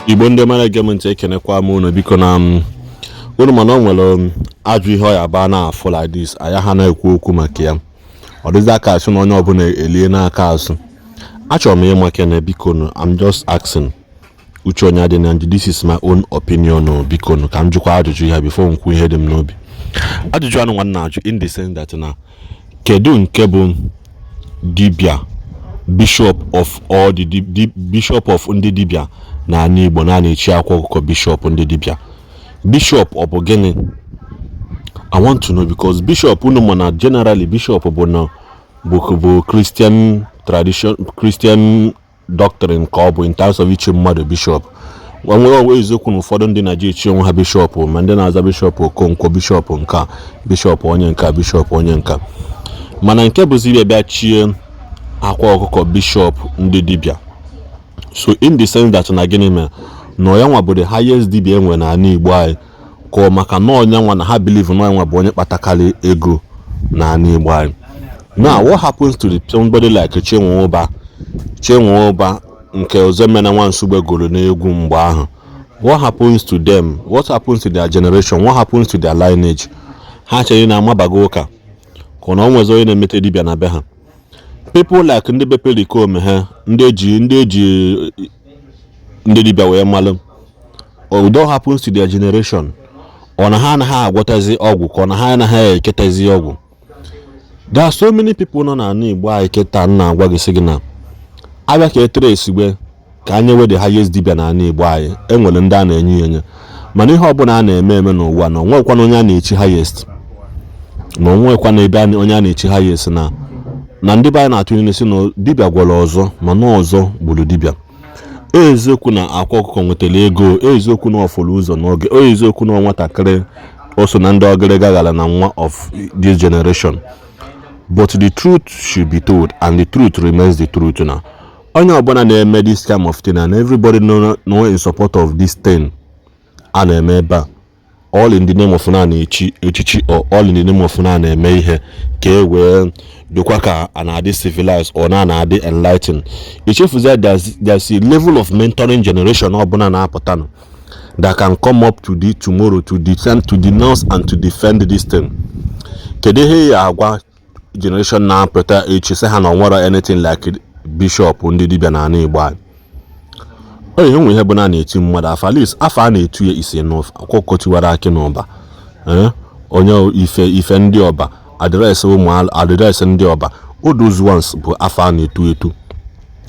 Igbo ndị mara ege m ntị, ekenekwa m unu. Biko, na m unu mana o nwere ajọ ihe ọ ya ba na-afụ like this, anya ha na-ekwu okwu maka ya. Ọ dịzị aka asị na onye ọbụla elie n'aka azụ. Achọrọ m ịma kene, biko nu. I'm just asking, uche onye adị na njụ. This is my own opinion o. Biko nu, ka m jụkwa ajụjụ ya before m kwuo ihe dị m n'obi. Ajụjụ anụ nwanne ajụ in the sense that na kedu nke bụ dibia bishop of all the bishop of ndị dibia n'ala Igbo na na-echi Akwa Ọkụkọ bishop ndị dibia? Bishop ọ bụ gịnị? I want to know, because bishop, unu ma na generally bishop bụ na bụ Christian tradition, Christian doctrine ka ọ bụ in terms of ichi mmadụ bishop. Nwere ọwa eziokwu na ụfọdụ ndị na-eji echi onwe ha bishop, ma ndị na-aza Bishop Okonkwo, bishop nka, bishop onye nka, bishop onye nka. Mana nke bụzi ịbịa bịa chie Akwa Ọkụkọ bishop ndị dibịa, so in the sense that na gịnị mere na ya nwa bụ the highest dibịa enwe n'ala Igbo anyị, ka ọ maka na ọnya nwa na ha believe na ọnya nwa bụ onye kpatakarị ego n'ala Igbo anyị? Now, what happens to the somebody like Chinwe Ụba, Chinwe Ụba nke Ozemena Nwansugbe gụrụ n'egwu mgbe ahụ? What happens to them? What happens to their generation? What happens to their lineage? Ha chere na amabago ụka ka ọ na o nwezi onye na-emete dibịa na be ha. People like ndị be Pericoma ha, ndị eji ndị dibịa wee malụ, what happens to their generation? Ọ na ha anaghị agwọtazi ọgwụ, ka ọ na ha anaghị eketazi ọgwụ? There are so many people nọ n'ala Igbo anyị kịta m na-agwa gị, sị gị na abịa ka etere esigbe ka anyị nwe the highest dibịa n'ala Igbo anyị. Enwere ndị a na-enye ya enye, mana ihe ọbụla a na-eme eme n'ụwa na onwekwana onye a na-echi highest, na onwekwana ebe onye a na-echi highest na ndị be anyị na-atụ ilu sị na dibịa gwọrọ ọzọ, mana ọzọ gburu dibịa. Eziokwu na Akwa Ọkụkọ nwetara ego, eziokwu na ọfụrụ ụzọ n'oge, eziokwu na nwatakịrị o so na ndị ọgịrịga gara na nwa of this generation, but the truth should be told and the truth remains the truth, na onye ọbụla na-eme this kind of thing and everybody know in support of this thing a na-eme ebe a, all in the name of na na-echi echichi or all in the name of na na-eme ihe ka e wee dịkwa ka a na-adị civilized or na na-adị enlightened, ichefuzie there's a level of mentoring generation ọbụla na-apụtanụ that can come up to the tomorrow to defend, to denounce and to defend this thing. Kedu ihe ya agwa generation na-apụta echi, sị ha na onwere anything like bishop ndị dibịa na ala Igbo anyị? Ọ ihe nwe ihe bụ na a na-eti mmadụ afọ, at least afọ a na-etu ya isi enough. Akwa Ọkụkọ Tiwara Akị n'Ọba, onye ife ife ndị ọba, address ụmụ, address ndị ọba, all those ones bụ afọ a na-etu etu.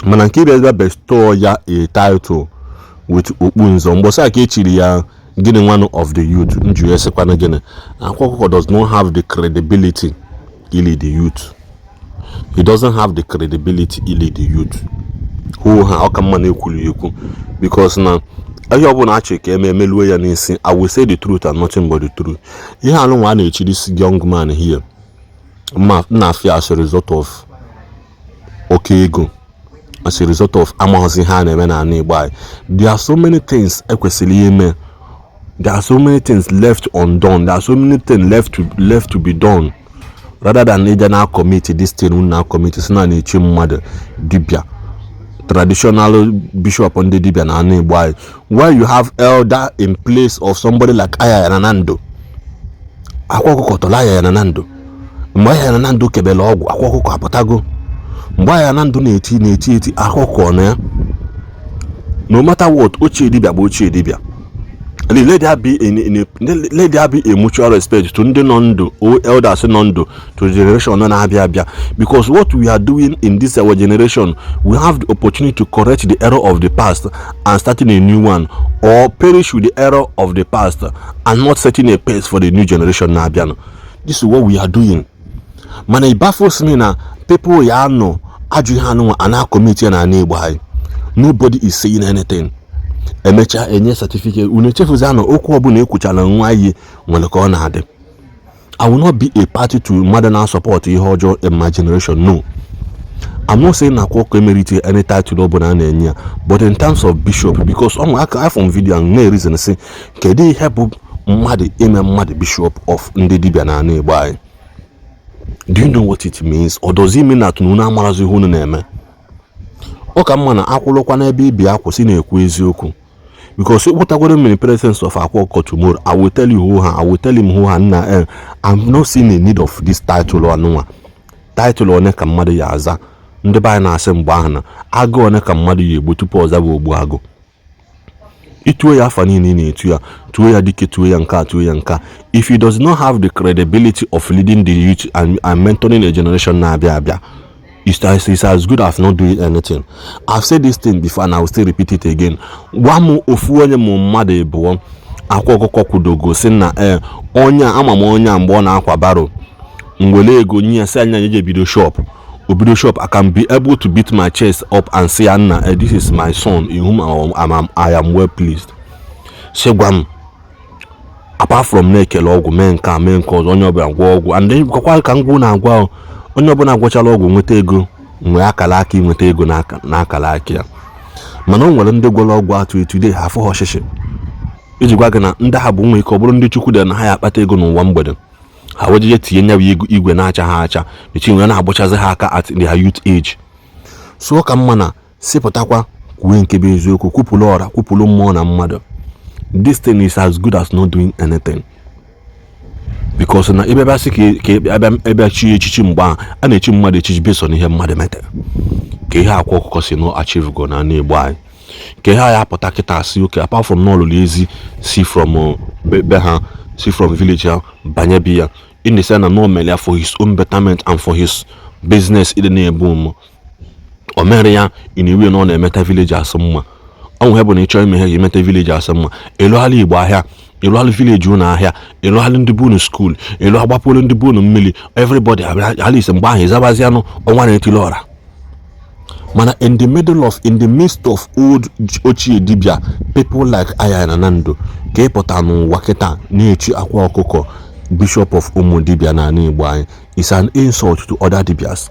Mana nke ịbịa bịa bestow ya a title with okpu nzọ mgbọsị a ka echiri ya gịnị, one of the youth nju ya sịkwana gịnị? Akwa Ọkụkọ does not have the credibility to lead the youth. He doesn't have the credibility to lead the youth. Hụ ha ọka mma na-ekwuru ya ekwu, because na ihe ọbụla achọ ka eme emeluo ya n'isi. I will say the truth and nothing but the truth. Ihe anụnwa a na-echi this young man here ma na-afịa as a result of oke ego, as a result of amaghịzi ihe a na-eme n'ala Igbo anyị. There are so many things ekwesịrị ime. There are so many things left undone. There are so many things left to be done rather than ịja na commit this thing unu na commit, si na na-echi mmadụ dibịa, traditional bishop ndị dibịa na ala Igbo anyị, where you have elder in place of somebody like Ayaya na Nando. Akwa Ọkụkọ tọrọ Ayaya na Nando. Mgbe Ayaya na Nando kebele ọgwụ, Akwa Ọkụkọ apụtago. Mgbe Ayaya na Ndụ na-eti na-eti eti, Akwa Ọkụkọ na ya. No matter what, ochie dibịa bụ ochie dibịa. Let there be a mutual respect to ndị nọ ndụ, o elders nọ ndụ, to generation nọ na-abịa abịa, because what we are doing in this our generation, we have the opportunity to correct the error of the past and starting a new one, or perish with the error of the past and not setting a pace for the new generation na-abịanụ. This is what we are doing. Mana it baffles me na people ya nọ ajụ ihe anụnwa a na-acommit ya n'ala Igbo anyị. Nobody is saying anything. Emechaa enye certificate. Unu echefuzi na okwu ọbụla ekwuchara nwa iyi nwere ka ọ na-adị. I will not be a party to mmadụ na-support ihe ọjọọ in my generation. No, I'm not saying na Akwa Ọkụkọ emerite any title ọbụla a na-enye ya, but in terms of bishop, because ọ nwe aka afọ video ahụ na-reason sị kedu ihe bụ mmadụ ime mmadụ bishop of ndị dibịa n'ala Igbo anyị? Do you know what it means, or does it mean that unu amarazi ihe unu na-eme? Ọ ka mma na akwụlụkwa n'ebe ibi akwụsị na-ekwu eziokwu, because Because ịkpụtagoro m in presence of Akwa Ọkụkọ tomorrow, I will tell you who ha, I will tell him who ha nna. I'm not seeing a need of this title. Ọnụnwa title one ka mmadụ ya aza? Ndị be anyị na-asị mgbe ahụ na agụ one ka mmadụ ya egbu tupu ọ zaba ogbu agụ. Ituo ya afa niile ị na-etu ya, tuo ya dike, tuo ya nke a, tuo ya nke a, if he does not have the credibility of leading the youth and mentoring a generation na-abịa abịa, it's as good as not doing anything. I've said this thing before and I will still repeat it again. Gwa m ofu onye ma mmadụ ịbụọ Akwa Ọkụkọ kwudogo si na ee, onye a ama m, onye a mgbe ọ na-akwa barrow, mwere ego nye ya si anya eje bido shop, obido shop. I can be able to beat my chest up and say, "Nna, this is my son in whom I am well pleased." Si gwa m, apart from na-ekele ọgwụ, mee nke a, mee nke ọzọ, onye ọbụla gwọ ọgwụ and then gwakwa ka ngwụ na-agwa onye ọbụla gwachala ọgwụ nweta ego, nwee akara aka inweta ego n'akara aka ya. Mana o nwere ndị gwọrọ ọgwụ atụ today ha afọ ọchịchị iji gwa gị na ndị ha bụ nwe ike. Ọ bụrụ ndị Chukwu dị na ha ya akpata ego n'ụwa mgbede, ha wejeje tinye nyawa igwe na-acha ha acha echi nwere na-agbụchazi ha aka at their youth age. So ọ ka mma na sịpụtakwa kwuwe nke bụ eziokwu, kwupụrụ ọra, kwupụrụ mmụọ na mmadụ. This thing is as good as not doing anything, because na ebe bịa sị ka ebe chi echichi, mgbe ahụ a na-echi mmadụ echichi based on ihe mmadụ metere, ka ihe Akwa Ọkụkọ si no achieve go na Igbo anyị, ka ihe ya apụta kịta si oke, apart from na ọlụlụ ezi si from be ha, si from village ha banye bi ya, in the sense na no mere ya for his own betterment and for his business ịdị na-ebu ụmụ o mere ya in a way na ọ na-emeta village asụ mma. Ọ nwere bụ na ịchọọ ime ihe ga-emeta village asụ mma, ịlụghala Igbo ahịa, ịlụghalụ village unu ahịa, ịlụghalụ ndị bụ unu school, ịlụ agbapụrụ ndị bụ unu mmiri, everybody at least mgbe ahụ ịzabazianụ ọnwa na-etili ọra. Mana in the middle of, in the midst of old ochie dibia, people like Aya na Nando, ka ịpụta n'ụwa kịta na-echi Akwa Ọkụkọ bishop of ụmụ dibia n'ala Igbo anyị is an insult to other dibias.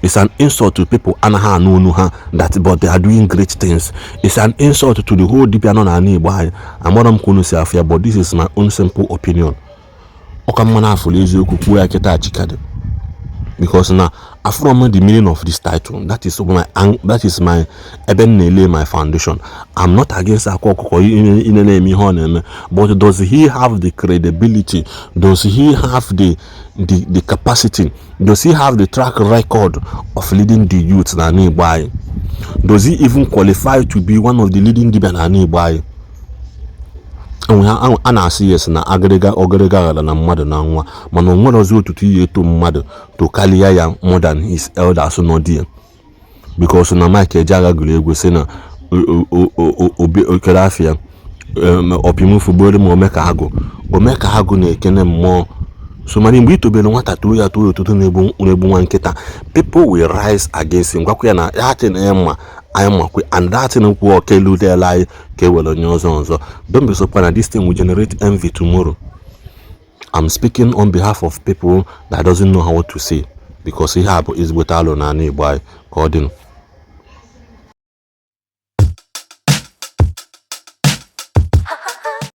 It's an insult to people anaghị anụ onu ha that, but they are doing great things. It's an insult to the whole dibia nọ n'ala Igbo anyị. Amara m ka unu si afịa, but this is my own simple opinion. Ọ ka mma na afụrụ eziokwu kwuo ya kịta chikadị, because na afụrọ m the meaning of this title. That is my ebe m na-ele my foundation. I'm not against Akwa Ọkụkọ ine na-eme ihe ọ na-eme, but does he have the credibility? Does he have the capacity? Does he have the track record of leading the youth n'ala Igbo anyị? Does he even qualify to be one of the leading dibia n'ala Igbo anyị? A na-asị yes na agịrịga ọgịrịga ghara na mmadụ na nwa, mana o nwere ọzọ otutu ihe eto mmadụ to karịa ya more than his elders nọ there, because na Mike Ejeagha gụrụ egwu sị na obi okere afịa ọpịmụfu gbere m ome ka agụ, ome ka agụ na-ekene mmụọ. So mana mgbe ị tobere nwata, too ya, too ya otuto na-egbu nwa nkịta, people will rise against him. Gwakwa ya na that thing ya mma anyị makwe and that thing kwuo okeludela anyị ka e were onye ọzọ ọzọ. Don't be surprised na this thing will generate envy tomorrow. I'm speaking on behalf of people that doesn't know how to say, because ihe a bụ ezigbote alụ n'ala Igbo anyị ka ọ dị.